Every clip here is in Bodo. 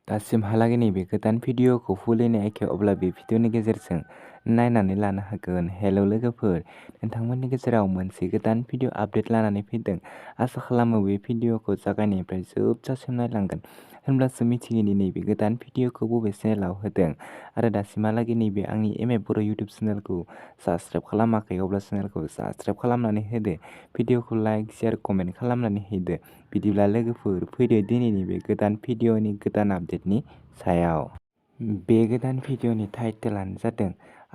दासिमहालागै नैबे गोदान भिडिअखौ फुलि नायाखै अब्ला बे भिडिअनि गेजेरजों नायनानै लानो हागोन। हेलौ लोगोफोर, नोंथांमोननि गेजेराव मोनसे गोदान भिडिअ आपडेट लानानै फैदों। आसा खालामो बे भिडिअखौ जागायनायनिफ्राय जोबजासिम नायलांगोन, होनब्लासो मिथिगोन दि नैबे गोदान भिडिअखौ बबे चेनेलाव होदों। आरो दासिमहालागै नैबे आंनि बर' इउटुब चेनेलखौ साबस्क्राइब खालामाखै अब्ला चेनेलखौ साबस्क्राइब खालामनानै होदो। भिडिअखौ लाइक, शेयार, कमेन्ट खालामनानै होदो। बिदिब्ला लोगोफोर फैदो दिनैनि बे गोदान भिडिअनि गोदान आपडेटनि सायाव। बे गोदान भिडिअनि टाइटेलानो जादों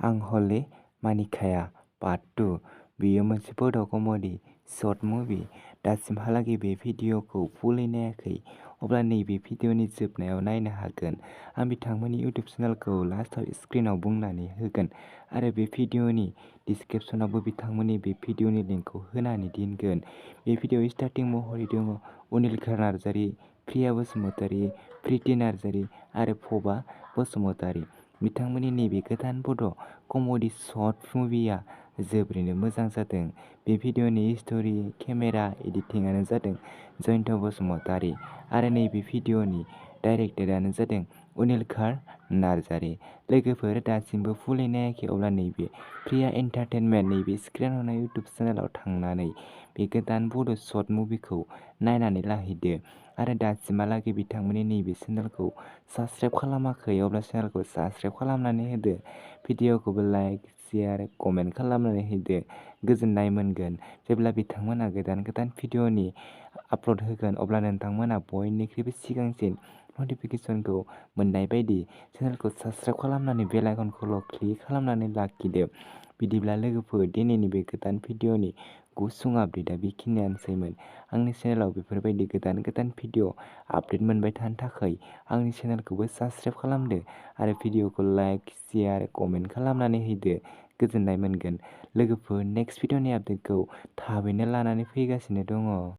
आं हले मानिकाया पार्ट 2। बेयो मोनसे बड' कमेडि शर्ट मुभि। दासिमहालागै बे भिडिअखौ फुलि नायाखै अब्ला नैबे भिडिअनि जोबनायाव नायनो हागोन। आं बिथांमोननि इउटुब चेनेलखौ लास्टआव स्क्रिनाव बुंनानै होगोन आरो बे भिडिअनि डिसक्रिपसनावबो बिथांमोननि बे भिडिअनि लिंकखौ होनानै दोनगोन। बे भिडिअ स्टार्टिं महरै दङ अनिल नार्जारि, प्रिया बसुमतारि, प्रिति नार्जारि आरो फबा बसुमतारि। बिथांमोननि नैबे गोदान बड' कमेडि शर्ट मुभिया जोबोरैनो मोजां जादों। बे भिडिअनि स्ट'रि, केमेरा, एडिटिंआनो जादों जयन्त बसुमतारि आरो नैबे भिडिअनि डाइरेक्टरानो जादों अनिल नार्जारि। लोगोफोर दासिमबो फुलि नायाखै अब्ला नैबे प्रिया एन्टारटेनमेन्ट नैबे स्क्रिन नुनाय इउटुब चेनेलाव थांनानै बे गोदान बड' शर्ट मुभिखौ नायनानै लाहैदो। आरो दासिमहालागै बिथांमोननि नैबे चेनेलखौ साबस्क्राइब खालामाखै अब्ला चेनेलखौ साबस्क्राइब खालामनानै होदो। भिडिअखौबो लाइक, शेयार, कमेन्ट खालामनानै होदो। गोजोननाय मोनगोन जेब्ला बिथांमोना गोदान गोदान भिडिअनि आपल'ड होगोन अब्ला नोंथांमोना बयनिख्रुइबो सिगांसिन नटिफिकेसनखौ मोननाय बायदि चेनेलखौ साबस्क्राइब खालामनानै बेल आइकनखौल' क्लिक खालामनानै लाखिदो। बिदिब्ला लोगोफोर दिनैनि बे गोदान भिडिअनि गुसुं आपडेटआ बेखिनियानोसैमोन। आंनि चेनेलाव बेफोरबायदि गोदान गोदान भिडिअ आपडेट मोनबाय थानो थाखाय आंनि चेनेलखौबो साबस्क्राइब खालामदो आरो भिडिअखौ लाइक, शेयार, कमेन्ट खालामनानै होदो। गोजोननाय मोनगोन। लोगोफोर नेक्स्ट भिडिअनि आपडेटखौ थाबैनो लानानै फैगासिनो दङ।